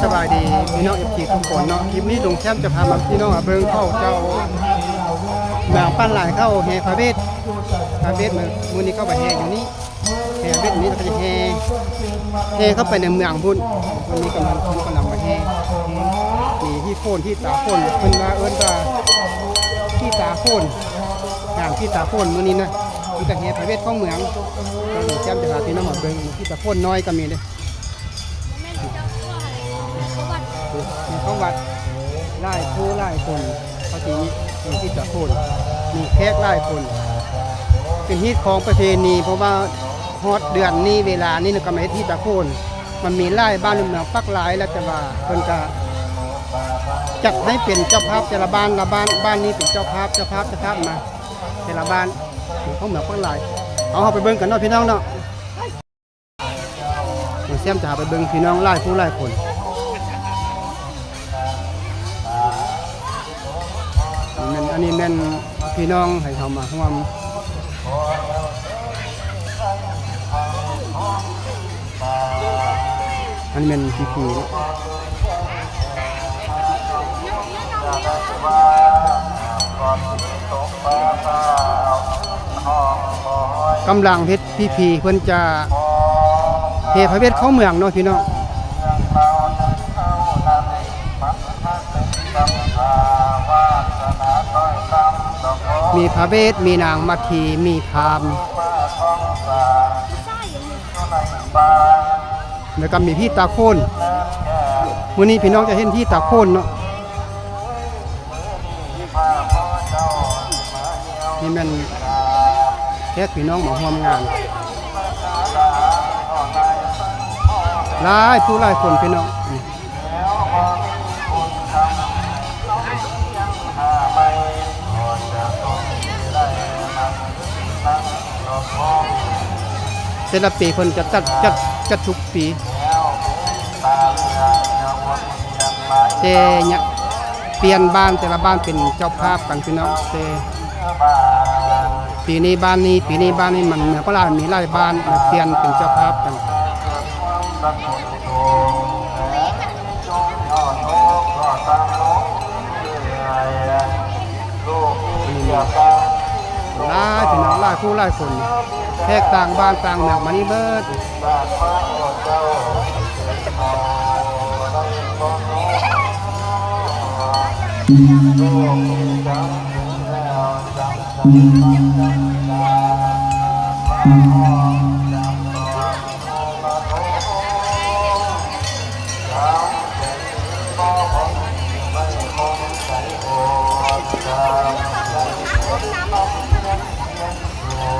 ສະບາຍດີພີ່ນ້ອງເອັຟຊີທຸກຄົນເນາະ, ຄລິບນີ້ລຸງແຊມຈະພາມາ ພີ່ນ້ອງມາເບິ່ງເຂົາເຈົ້າເມືອງປາກລາຍເຂົາແຫ່ພະເວດ, ພະເວດມື້ ມື້ນີ້ເຂົາໄປແຫ່ຢູ່ນີ້, ແຫ່ເວດນີ້ ແລ້ວກໍຈະແຫ່ ແຫ່ເຂົ້າໄປໃນເມືອງພຸ້ນ. ມື້ນີ້ກຳລັງ ເພິ່ນກຳລັງມາແຫ່ ມີຮີດໂຂນ ຮີດຕາໂຂນ ເພິ່ນວ່າ ເອີ້ນວ່າຮີດຕາໂຂນ, ງານຮີດຕາໂຂນມື້ນີ້ນະ ມີແຕ່ແຫ່ພະເວດຂອງເມືອງ. ແລ້ວແຊມຈະພາພີ່ນ້ອງມາເບິ່ງ ຮີດຕາໂຂນນ້ອຍກໍມີເດ້. ແມ່ນເຂົ້າວັດ ຫຼາຍຜູ້ຫຼາຍຄົນ ເຂົາຊິມີຮີດຕາໂຂນ ມີແຂກຫຼາຍຄົນ ເປັນຮີດຄອງປະເພນີ ເພາະວ່າຮອດເດືອນນີ້ ເວລານີ້ນະ ກໍມາເຮັດຮີດຕາໂຂນ. ມັນມີຫຼາຍບ້ານໃນເມືອງປາກລາຍແຫຼະ ແຕ່ວ່າເພິ່ນກໍຈັດໃຫ້ເປັນເຈົ້າພາບແຕ່ລະບ້ານ ລະບ້ານ ບ້ານນີ້ເປັນເຈົ້າພາບ ເຈົ້າພາບ ເຈົ້າພາບມາ ແຕ່ລະບ້ານຂອງເມືອງປາກລາຍ. ເອົາ ເຮົາໄປເບິ່ງກັນເນາະ ພີ່ນ້ອງເນາະ. ແຊມຈະພາໄປເບິ່ງພີ່ນ້ອງຫຼາຍຜູ້ຫຼາຍຄົນ. ແມ່ນ ອັນນີ້ແມ່ນພີ່ນ້ອງໃຫ້ເຮົາມາຮ່ວມ. ອັນນີ້ແມ່ນພິທີ ກຳລັງເຮັດພິທີ ເພິ່ນຈະແຫ່ພະເວດເຂົ້າເມືອງເນາະ ພີ່ນ້ອງ. ມີພະເວດ ມີນາງມາທີ ມີພາມ ແລ້ວກໍມີຜີຕາໂຂນ. ມື້ນີ້ພີ່ນ້ອງຈະເຫັນຜີຕາໂຂນເນາະ. ນີ້ແມ່ນແຂກພີ່ນ້ອງມາຮ່ວມງານ ຫຼາຍຜູ້ຫຼາຍຄົນ ພີ່ນ້ອງ. ແຕ່ລະປີເພິ່ນຈະຈັດ ຈັດ ຈັດທຸກປີ ແຕ່ຍະ ປ່ຽນບ້ານ ແຕ່ລະບ້ານເປັນເຈົ້າພາບກັນ ພີ່ນ້ອງ. ແຕ່ປີນີ້ບ້ານນີ້ ປີນີ້ບ້ານນີ້ ມັນເມືອງປາກລາຍມີຫຼາຍບ້ານ ແລະປ່ຽນເປັນເຈົ້າພາບກັນ. ຫຼາຍພີ່ນ້ອງ ຫຼາຍຜູ້ຫຼາຍຄົນ ແຂກຕ່າງບ້ານຕ່າງເມືອງມານີ້ເບິດ.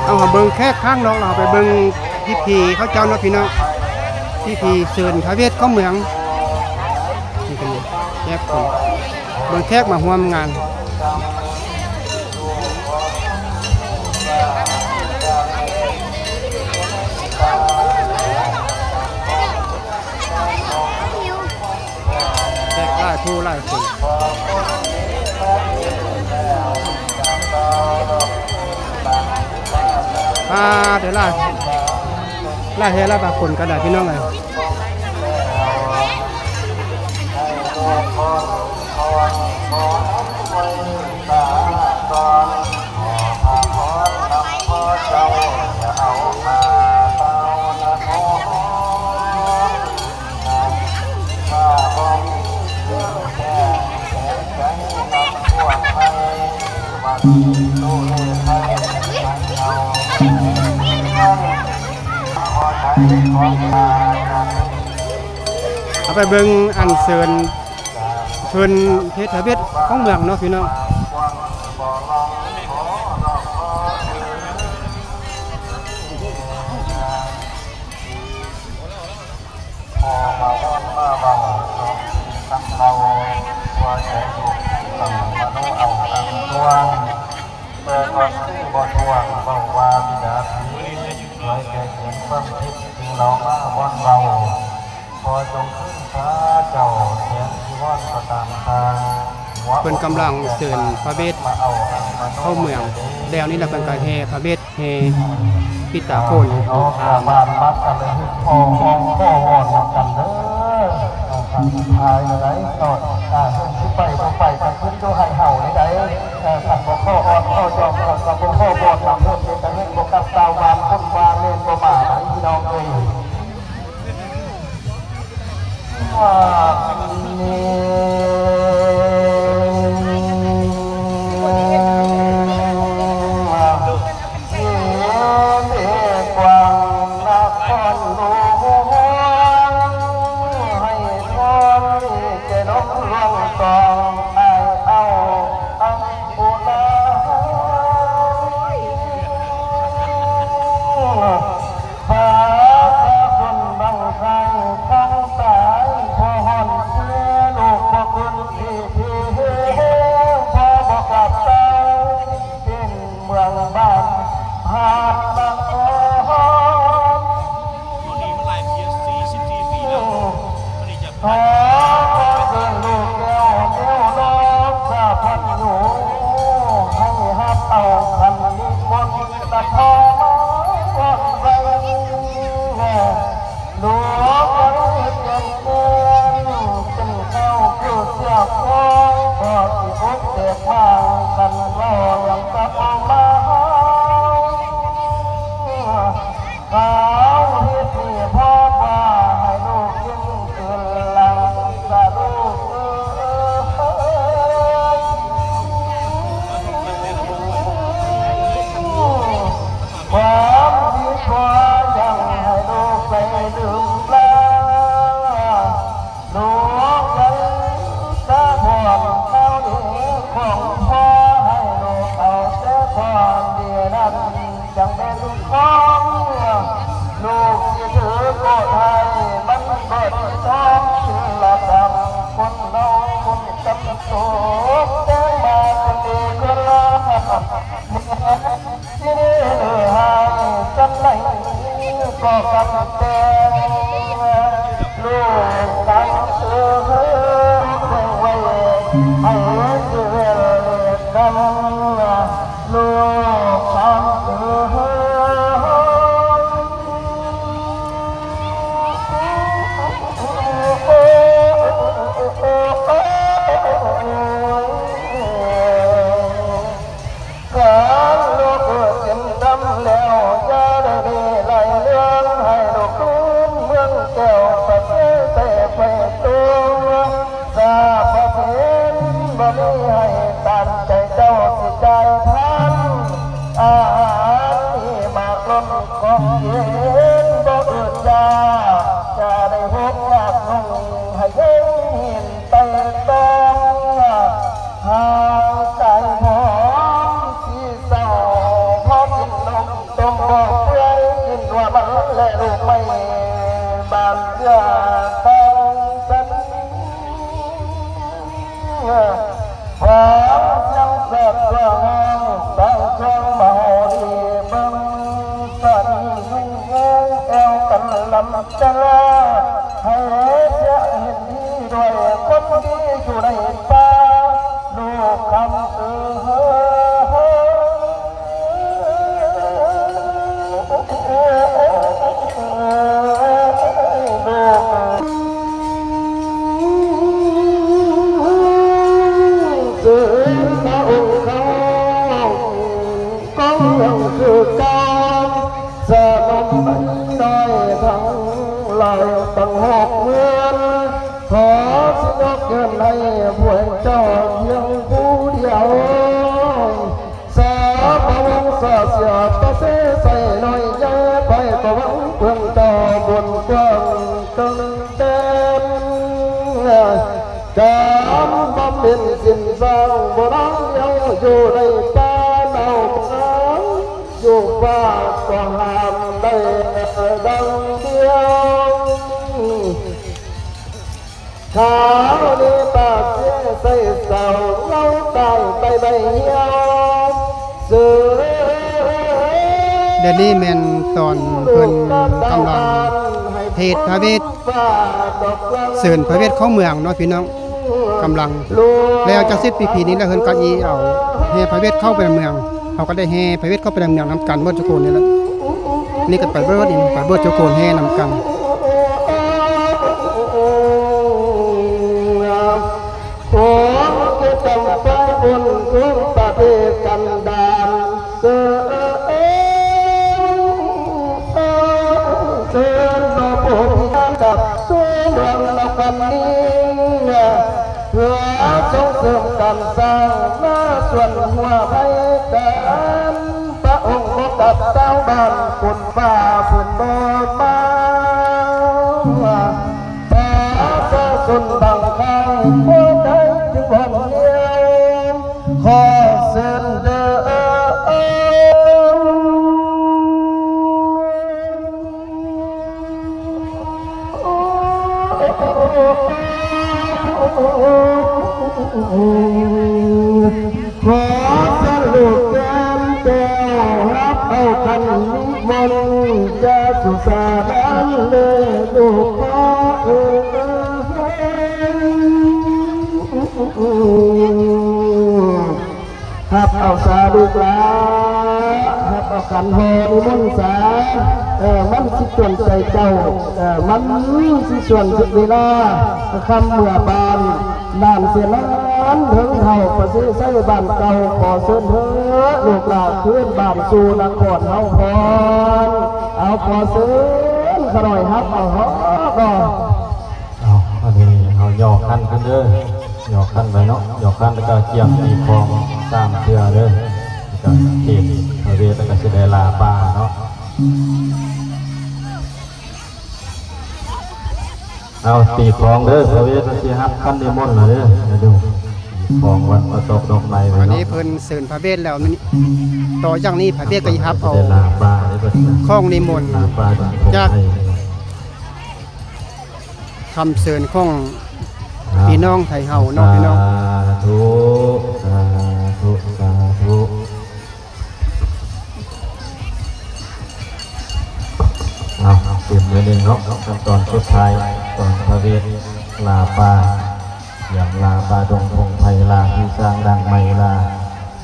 ເອົາ ເຮົາເບິ່ງແຂກຂ້າງນອກ ເຮົາໄປເບິ່ງພິທີເຂົາເຈົ້າເນາະ ພີ່ນ້ອງ. ພິທີເຊີນພະເວດເຂົ້າເມືອງ ນີ້ກໍມີແຂກຄົນ ເບິ່ງແຂກມາຮ່ວມງານ. ແຂກຫຼາຍຜູ້ຫຼາຍຄົນ ອ່າ ເດີ ຫຼາຍ ຫຼາຍແທ້ ຫຼາຍບາງຄົນກໍໄດ້ ພີ່ນ້ອງເອີຍ. ເຮົາໄປເບິ່ງອັນເຊີນ ເພິ່ນເຮັດທະເບດຂອງເມືອງເນາະ ພີ່ນ້ອງ. ຂໍມາວອນມາເວົ້າ ສອງປີຄຳເລົ່າ ຫົວໃຈລູກກຳມະໂນເອົາອັງຊວງ ແຕ່ກໍຄືບໍ່ຖ້ວງ ເວົ້າວ່າບິດາຜີ ເຜີຍແກ່ເຂືອນຄວາມຄິດ ຈຶ່ງເລົ່າມາວອນເວົ້າ ຂໍຈົ່ງຄືນພາເຈົ້າ ແສງຊີວອນກໍຕາມທາງ ເພິ່ນກຳລັງເຊີນພະເບດເຂົ້າເມືອງ ແລ້ວນີ້ລະເພິ່ນກໍແຫ່ພະເບດ ແຫ່ປິດຕາໂຂນ ເອົາ ບ້ານມັດກັນເລີຍ ຂໍ ຂໍ ຂໍວອນນຳກັນເດີ ພາຍໃດເນາະ ອ່າ ເພິ່ນຊິໄປບໍ່ໄປ ກໍຂຶ້ນຢູ່ໃຫ້ເຮົາໃດ. ເອີ ຄັນບໍ່ຂໍອອດຂໍຢອມ ກໍບໍ່ຂໍບອດນຳເພິ່ນ ເປັນຕາເຮັດບໍ່ກັບກ່າວຫວານຄົນວ່າແມ່ນບໍ່ມາໃດ ພີ່ນ້ອງເອີຍ. ວ່ານີ້ ເຂດເວກວ້າງນະຄອນຫຼວງ ໃຫ້ພອນໃຈລົມລວງຕອງ ອ້າຍເອົາອັງຄຸລາ ພາສາຄົນບັງໄຄທັງຕາຍ ພໍຮ້ອນເສຍລູກບໍ່ຂຶ້ນທີ່ທີ່ ພໍບໍ່ກັບໄປ ເປັນເມືອງບ້ານ ພານນະຄອນ ຂໍຂໍເຊີນລູກແກ້ວແນວດອກສາພັນຢູ່ ໃຫ້ຮັບເອົາຂັນນິມົນ ນະພໍ່ມາກ່ອນໄວ້ ແລະ ລູກໄວ້ເປັນແມ່ນ ເປັນເຈົ້າຄືເຊືອກຂອງ ພໍ່ຊິອົບແຕກໝາງ ຄັນເວົ້າຫຍັງກັບມາ ເຂົາເຮັດນີ້ເພາະວ່າໃຫ້ລູກຈຶ່ງຄືນຫຼັງສະລູກເອີຍ ຄວາມດີພໍ່ຍັງໃຫ້ລູກໄປລືມລາ ລູກໄປສະພອນຂ່າວດີຂອງພໍ່ ໃຫ້ລູກເອົາແຕ່ຄວາມດີນັ້ນ ຈັ່ງແມ່ນຂອງ ລູກຊິຖືໂກດໃຫ້ມັນເບິດທອງຊື່ລະຄຳ ຄົນເຮົາບຸນກຳຕົກແຕ່ງມາເປັນດີຄົນລະ ຊິດີຫຼືຮ້າຍສ່ຳໃດກໍກຳແຕ່ງ ລູກຕັ້ງເອີ ແຕ່ງໄວ້ໃຫ້ຊີວິດເລີດກຳ ລູກຄຳເອີຍ ຄັນລູກເອີຍເປັນດຳແລ້ວ ຢ່າໄດ້ມີໄຫຼເລື່ອງ ໃຫ້ລູກຄືນເມືອງແກ້ວ ປະເທດໄທໄປຕົວ ສາບປະເທດບໍ່ມີໃຫ້ຕາມໃຈເຈົ້າ ຊິຈ່າຍທານອາຫານທີ່ມາກລົ້ນຂອງກິນບໍ່ອຶດຢາກ ຈະໄດ້ຫົກຍາກນຸ່ງໃຫ້ເຫັນໄຕ່ຕ້ອງ ຮ່າງກາຍພ້ອມຊິເສົ້າ ພໍກິນນົມຕົ້ມບໍ່ເປື່ອຍ ກິນຫົວມັນແລະລູກໄມ້ ບານເກືອບາງສັນ ຄວາມຍັງເກີດຕົວເຮົາ ບາງຊ່ວງມາເຮົາດີເບິ່ງ ຕອນນີ້ຫຍຸ້ງແຮງແອວກັນລຳຕະລາ ໃຫ້ເສຍເຫັນດີດ້ວຍຄົນດີຢູ່ໃນປ່າ ລູກຄຳເອີຍ ລູກ ເຊີນພະອົງເຮົາ ກໍຍັງຄືເກົ່າ ສະໜົມນ້ອຍທັງຫຼາຍຕັ້ງຫົກເຮືອນ ຂໍຊິຍົກເງິນໃຫ້ພວກເຈົ້າພຽງຜູ້ດຽວ ສາພະວົງສາເສຍປະເສໃສ່ນ້ອຍໃຫຍ່ ໄປກໍຫວັງເພິ່ງເຈົ້າບຸນກວ້າງເກີນແດນ ການບຳເພັນສິນສ້າງບໍ່ນານຍາວ ຢູ່ໃນປ່າໜາວໜາວ ຢູ່ປ່າກໍຫ້າມໄດ້ດັ່ງດຽວ ຂາວດີປາກເສໃສ່ເສົາ ເງົາຕ່າງໃຕ້ໃບຫ່ຽວ ເສືອ ແລະນີ້ແມ່ນຕອນເພິ່ນກຳລັງເທດພະເວດ ເຊີນພະເວດເຂົ້າເມືອງເນາະພີ່ນ້ອງ ກຳລັງ ແລ້ວຈາກເສັດພິທີນີ້ແລ້ວ ເພິ່ນກໍຊິເອົາແຫ່ພະເວດເຂົ້າໄປໃນເມືອງ ເຮົາກໍໄດ້ແຫ່ພະເວດເຂົ້າໄປໃນເມືອງນຳກັນເບິດທຸກຄົນນີ້ແຫຼະ ນີ້ກໍໄປເບິດນີ້ ໄປເບິດທຸກຄົນແຫ່ນຳກັນ. ດວງນະຄອນນີ້ ເພື່ອສົ່ງເສີມການສ້າງໜ້າສວນຫົວໄພກັນ ພະອົງບໍ່ກັບຊາວບ້ານຄົນປ່າເພິ່ນບໍ່ມາ ປະຊາຊົນບາງຄັ້ງບໍ່ໄດ້ຈຶ່ງບ່ອນດຽວ ຂໍເຊີນເດີ. ຂໍສະຫຼຸບແກ້ມແກ້ວ ຮັບເອົາຂັນນິມົນ ຈາສຸສານານເລີລູກພໍ່ເອີຍ. ຮັບເອົາສາລູກຫຼານ ຮັບເອົາຂັນຫໍນິມົນສາ ເອີ ມັນຊິຈວນໃຈເຈົ້າ ເອີ ມັນຊິຊວນເວລາ ຄ່ຳເມືອບ້ານ ນານເສຍນານເຖິງເຖົ້າ ປະເສໄຊບ້ານເກົ່າ ຂໍເຊີນເທີດລູກຫຼານຄືນບ້ານສູ່ນະຄອນເຮົາພອນ ເອົາ ຂໍເຊີນຂະໜ້ອຍຮັບເອົາເນາະ. ເອົາ ອັນນີ້ເຮົາຍໍຂັນຂຶ້ນເດີ ຍໍຂັນໄວ້ເນາະ ຍໍຂັນແລ້ວກໍກຽມຕີຂອງສາມເທື່ອເດີ ແລ້ວກໍເທດພະເວດ ແລ້ວກໍຊິໄດ້ລາປ່າເນາະ. ເອົາ ຕີຂອງເດີ ພະເວດຊິຮັບຂັນນິມົນແລ້ວເດີ ເດີ ຂອງວັດປະຕອກດອກໄມ້ໄວ້ເນາະ. ອັນນີ້ເພິ່ນເຊີນພະເວດແລ້ວ ຕໍ່ຈາກນີ້ພະເວດກໍຊິຮັບເອົາ ໄດ້ລາປ່າເດີ ຂອງນິມົນ ລາປ່າຈາກ ຄຳເຊີນຂອງພີ່ນ້ອງໄທເຮົາເນາະ ພີ່ນ້ອງ. ສາທຸ ສາທຸ ສາທຸ. ເອົາ ເປັນມື້ໜຶ່ງເນາະ ຂັ້ນຕອນສຸດທ້າຍ ຕອນພະເວດລາປ່າ ກຽມລາປ່າດົງພົງໄພ ລາທີ່ສ້າງດັ່ງໃໝ່ ລາ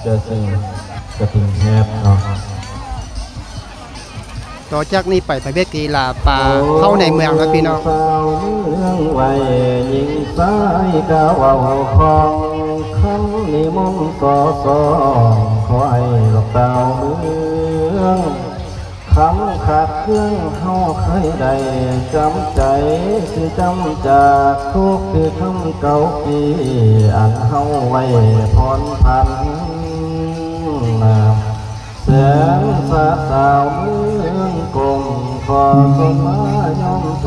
ເສື້ອສີກະຕິ່ງແຮບເນາະ. ຕໍ່ຈາກນີ້ໄປພະເວດກໍຊິລາປ່າເຂົ້າໃນເມືອງແລ້ວພີ່ນ້ອງ. ສາວເມືອງໄວຍິງຊາຍກະເວົ້າຄ່ອງ ຄຳນິມົນສໍສອງ ຂໍໃຫ້ລູກສາວເມືອງ ຄຳຂາດເຄື່ອງເຮົາເຄີຍໄດ້ ຈຳໃຈຊິຈຳຈາກ ທຸກທີ່ຄຳເກົ່າປີ ອັນເຮົາໄວ້ຜ່ອນຜັນ ແສນສາດສາວເມືອງກົມ ຂໍສົມມາຍອມໂທ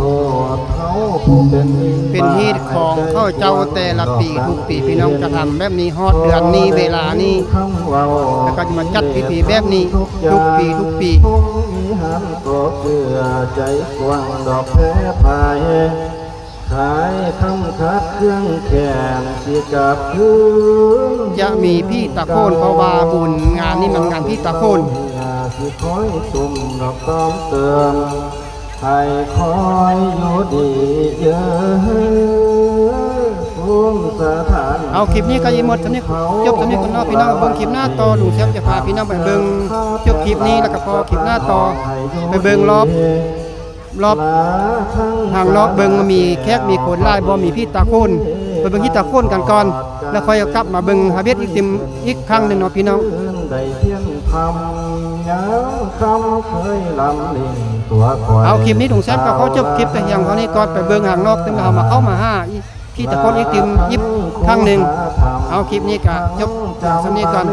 ດເຮົາຜູ້ເປັນ ເປັນຮີດຄອງເຂົາເຈົ້າແຕ່ລະປີທຸກປີ ພີ່ນ້ອງຈະທຳແບບນີ້ຮອດເດືອນນີ້ເວລານີ້ ແລ້ວກໍຈະມາຈັດພິທີແບບນີ້ທຸກປີທຸກປີ. ຄົງມີຫັນກໍເພື່ອໃຈກວ້າງດອກແພພາຍ ຂາຍຄຳຂາດເຄື່ອງແຂນ ຊິກັບຄືນ ຈະມີຜີຕາໂຂນ ເພາະວ່າບຸນງານນີ້ມັນງານຜີຕາໂຂນ ຊິຄອຍຕຸ້ມດອກຕ້ອມເຕີມ ໃຫ້ຄອຍຢູ່ດີເຢີ ພູມສະຖານ. ເອົາ ຄລິບນີ້ກໍຊິໝົດສ່ຳນີ້ ຈົບສ່ຳນີ້ກ່ອນເນາະ ພີ່ນ້ອງ. ເບິ່ງຄລິບໜ້າຕໍ່ ລຸງແຊມຈະພາພີ່ນ້ອງໄປເບິ່ງ ຈົບຄລິບນີ້ແລ້ວກໍພໍຄລິບໜ້າຕໍ່ ໄປເບິ່ງລອບ ລອບທາງນອກເບິ່ງວ່າມີແຂກມີຄົນຫຼາຍບໍ່ ມີຜີຕາໂຂນ ໄປເບິ່ງຜີຕາໂຂນກັນກ່ອນ ແລ້ວຄ່ອຍກັບມາເບິ່ງພະເວດອີກຕື່ມ ອີກຄັ້ງໜຶ່ງເນາະພີ່ນ້ອງ. ເອົາ ຄລິບນີ້ລຸງແຊມກໍຂໍຈົບຄລິບແຕ່ພຽງເທົ່ານີ້ກ່ອນ ໄປເບິ່ງທາງນອກຕື່ມ ແລ້ວເຮົາມາເຂົ້າມາຫາອີກ ຜີຕາໂຂນອີກຕື່ມ ອີກຄັ້ງໜຶ່ງ. ເອົາ ຄລິບນີ້ກໍຈົບສ່ຳນີ້ກ່ອນ.